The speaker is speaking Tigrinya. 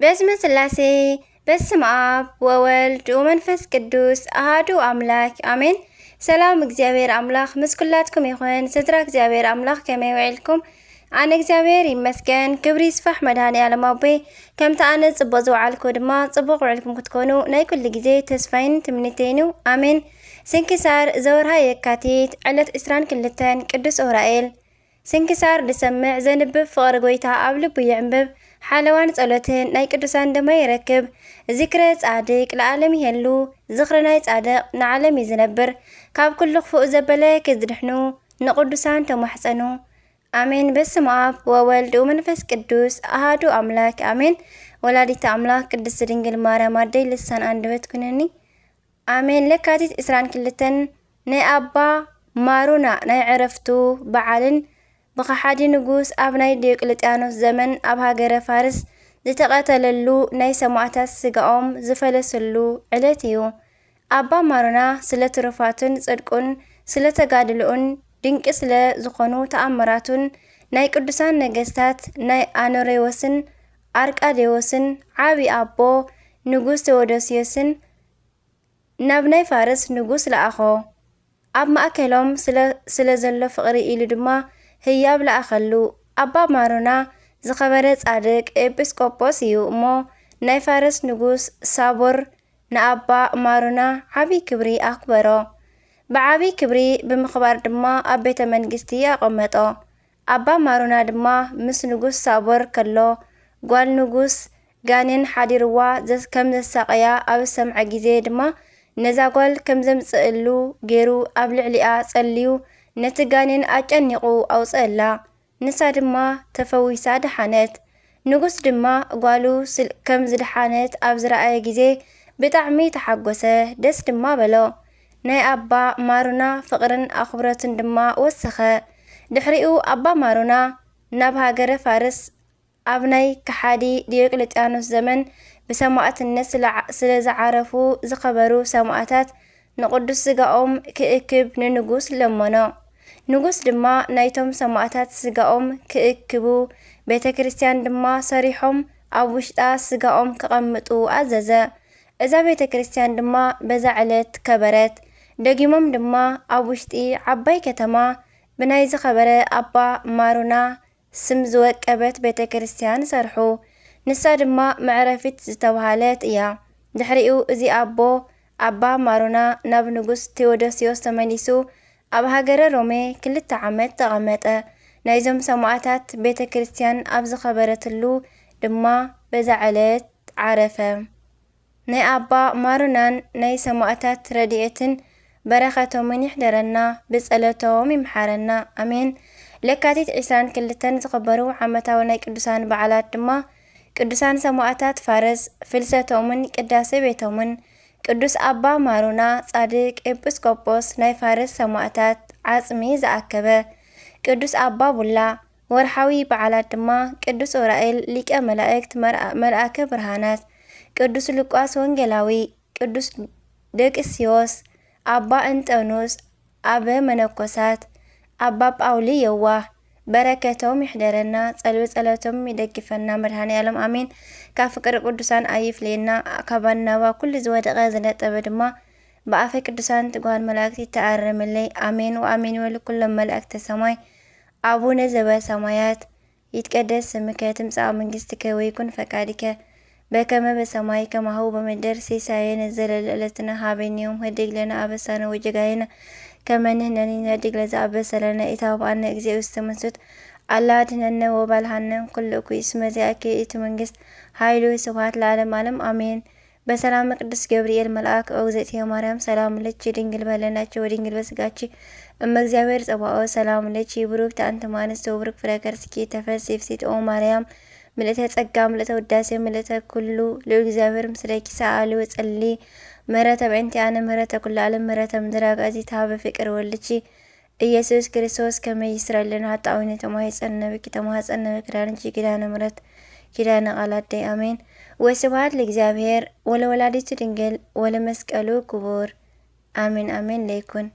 በስመ ስላሴ፣ በስመ ኣብ ወወልድ ወመንፈስ ቅዱስ ኣሃዱ ኣምላክ ኣሜን። ሰላም እግዚኣብሔር ኣምላክ ምስ ኩላትኩም ይኹን። ስድራ እግዚኣብሔር ኣምላክ ከመይ ውዒልኩም? ኣነ እግዚኣብሔር ይመስገን፣ ክብሪ ይስፋሕ መድኃኔ ዓለም ኣቦይ። ከምቲ ኣነ ጽቡቕ ዝወዓልኩ ድማ ጽቡቕ ውዕልኩም ክትኮኑ ናይ ኩሉ ግዜ ተስፋይን ትምኒተይን እዩ። ኣሜን። ስንክሳር ዘወርሃ የካቲት ዕለት ዕስራን ክልተን ቅዱስ ኡራኤል። ስንክሳር ዝሰምዕ ዘንብብ ፍቕሪ ጎይታ ኣብ ልቡ ይዕንብብ። ሓለዋን ጸሎትን ናይ ቅዱሳን ደማ ይረክብ። ዝክረ ጻድቅ ለዓለም ይሄሉ። ዝኽሪ ናይ ጻድቕ ንዓለም እዩ ዝነብር። ካብ ኩሉ ክፉእ ዘበለ ክዝድሕኑ ንቅዱሳን ተማሕጸኑ። ኣሜን። በስመ ኣብ ወወልድ ወመንፈስ ቅዱስ ኣሃዱ ኣምላክ ኣሜን። ወላዲተ ኣምላክ ቅድስት ድንግል ማርያም ኣደይ ልሳን ኣንደበት ኩነኒ። ኣሜን። ለካቲት ዕስራን ክልተን ናይ ኣባ ማሩና ናይ ዕረፍቱ በዓልን ብኸሓዲ ንጉስ ኣብ ናይ ዲዮቅልጥያኖስ ዘመን ኣብ ሃገረ ፋርስ ዝተቐተለሉ ናይ ሰማዕታት ስጋኦም ዝፈለሰሉ ዕለት እዩ። ኣባ ማሩና ስለ ትሩፋቱን ጽድቁን፣ ስለ ተጋድልኡን ድንቂ ስለ ዝኾኑ ተኣምራቱን ናይ ቅዱሳን ነገስታት ናይ ኣኖሬዎስን ኣርቃዴዎስን ዓቢ ኣቦ ንጉስ ቴዎዶስዮስን ናብ ናይ ፋርስ ንጉስ ለኣኾ። ኣብ ማእከሎም ስለ፣ ስለ ዘሎ ፍቕሪ ኢሉ ድማ ህያብ ለኣኸሉ። ኣባ ማሩና ዝኸበረ ጻድቅ ኤጲስቆጶስ እዩ እሞ፣ ናይ ፋርስ ንጉስ ሳቦር ንኣባ ማሩና ዓቢ ክብሪ ኣኽበሮ። ብዓቢ ክብሪ ብምኽባር ድማ ኣብ ቤተ መንግስቲ ኣቐመጦ። ኣባ ማሩና ድማ ምስ ንጉስ ሳቦር ከሎ፣ ጓል ንጉስ ጋኔን ሓዲርዋ ዘስ-፣ ከም ዘሳቐያ ኣብ ዝሰምዐ ግዜ ድማ፣ ነዛ ጓል ከም ዘምጽእሉ ገይሩ ኣብ ልዕሊኣ ጸልዩ፣ ነቲ ጋኔን ኣጨኒቑ ኣውጸእላ። ንሳ ድማ ተፈዊሳ ደሓነት። ንጉስ ድማ ጓሉ ስል-፣ ከም ዝደሓነት ኣብ ዝረኣየ ግዜ ብጣዕሚ ተሓጎሰ፣ ደስ ድማ በሎ። ናይ ኣባ ማሩና ፍቕርን ኣኽብሮትን ድማ ወሰኸ። ድሕሪኡ ኣባ ማሩና ናብ ሃገረ ፋርስ ኣብ ናይ ከሓዲ ዲዮቅልጥያኖስ ዘመን ብሰማዕትነት ስለ-፣ ስለ ዝዓረፉ ዝኸበሩ ሰማዕታት ንቕዱስ ስጋኦም ክእክብ ንንጉስ ለመኖ። ንጉስ ድማ ናይቶም ሰማዕታት ስጋኦም ክእክቡ ቤተ ክርስቲያን ድማ ሰሪሖም ኣብ ውሽጣ ስጋኦም ከቐምጡ ኣዘዘ። እዛ ቤተ ክርስቲያን ድማ በዛ ዕለት ከበረት። ደጊሞም ድማ ኣብ ውሽጢ ዓባይ ከተማ ብናይ ዝኸበረ ኣባ ማሩና ስም ዝወቀበት ቤተ ክርስቲያን ሰርሑ። ንሳ ድማ መዕረፊት ዝተባህለት እያ። ድሕሪኡ እዚ ኣቦ ኣባ ማሩና ናብ ንጉስ ቴዎዶስዮስ ተመሊሱ ኣብ ሃገረ ሮሜ ክልተ ዓመት ተቐመጠ። ናይዞም ሰማዕታት ቤተ ክርስቲያን ኣብ ዝኸበረትሉ ድማ በዛ ዕለት ዓረፈ። ናይ ኣባ ማሩናን ናይ ሰማእታት ረድኤትን በረኸቶምን ይሕደረና፣ ብጸሎቶም ይምሓረና። ኣሜን። ለካቲት ዕስራን ክልተን ዝኽበሩ ዓመታዊ ናይ ቅዱሳን በዓላት ድማ ቅዱሳን ሰማእታት ፋርስ ፍልሰቶምን ቅዳሴ ቤቶምን፣ ቅዱስ ኣባ ማሩና ጻድቅ ኤጲስቆጶስ ናይ ፋርስ ሰማእታት ዓጽሚ ዝኣከበ፣ ቅዱስ ኣባ ቡላ። ወርሓዊ በዓላት ድማ ቅዱስ ኡራኤል ሊቀ መላእክት፣ መርኣ-፣ መልኣከ ብርሃናት፣ ቅዱስ ሉቃስ ወንጌላዊ፣ ቅዱስ ደቅስዮስ፣ ኣባ እንጠኑስ፣ ኣበ መነኮሳት፣ ኣባ ጳውሊ የዋህ። በረከቶም ይሕደረና፣ ጸልብ ጸሎቶም ይደግፈና መድኃኔ ዓለም ኣሜን። ካብ ፍቅሪ ቅዱሳን ኣይፍለየና፣ ካብ ኣናባ ኩሉ ዝወደቀ ዝነጠበ ድማ ብኣፈ ቅዱሳን ትጓሃን መላእክት ይተኣረመለይ። ኣሜን ወኣሜን ይበሉ ኩሎም መላእክተ ሰማይ። ኣቡነ ዘበሰማያት ይትቀደስ ስምከ ትምጻእ መንግስትከ ወይኩን ፈቃድከ በከመ በሰማይ ከማሁ በምድር። ሲሳየነ ዘለለ ዕለትነ ሀበነ ዮም፣ ህድግ ለነ አበሳነ ወጌጋየነ ከመ ንሕነኒ ንህድግ ለዘአበሰ ለነ። ኢታብአነ እግዚኦ ውስተ መንሱት አላ አድህነነ ወባልሃነ ኩሉ እኩይ እስመ ዚአከ ይእቲ መንግስት ኃይሉ ስብሐት ለዓለመ ዓለም አሜን። በሰላመ ቅዱስ ገብርኤል መልአክ ኦግዝእትየ ማርያም ሰላም ለኪ ድንግል በለናኪ ወድንግል በስጋኪ እመ እግዚአብሔር ጸባኦት ሰላም ለኪ ብሩክት አንቲ እማንስት ወብሩክ ፍሬ ከርስኪ ተፈሲ ፍሲት ኦ ማርያም ምልእተ ጸጋ ምልእተ ውዳሴ ምልእተ ኩሉ ልዑል እግዚአብሔር ምስለኪ ሰአሊ ወጸሊ ምህረተ በእንቲአነ ምህረተ ኩሉ ዓለም ምህረተ ምድር አጋዚ ተሃበ ፍቅር ወልድኪ ኢየሱስ ክርስቶስ ከመ ይስረልና ኃጣውኢነ ተማሂጸነ ብኪ ተማህጸነ በክዳንኪ ኪዳነ ምሕረት ኪዳነ ቃል አደይ አሜን። ወስብሐት ለእግዚአብሔር ወለወላዲቱ ድንግል ወለመስቀሉ ክቡር አሜን አሜን ለይኩን።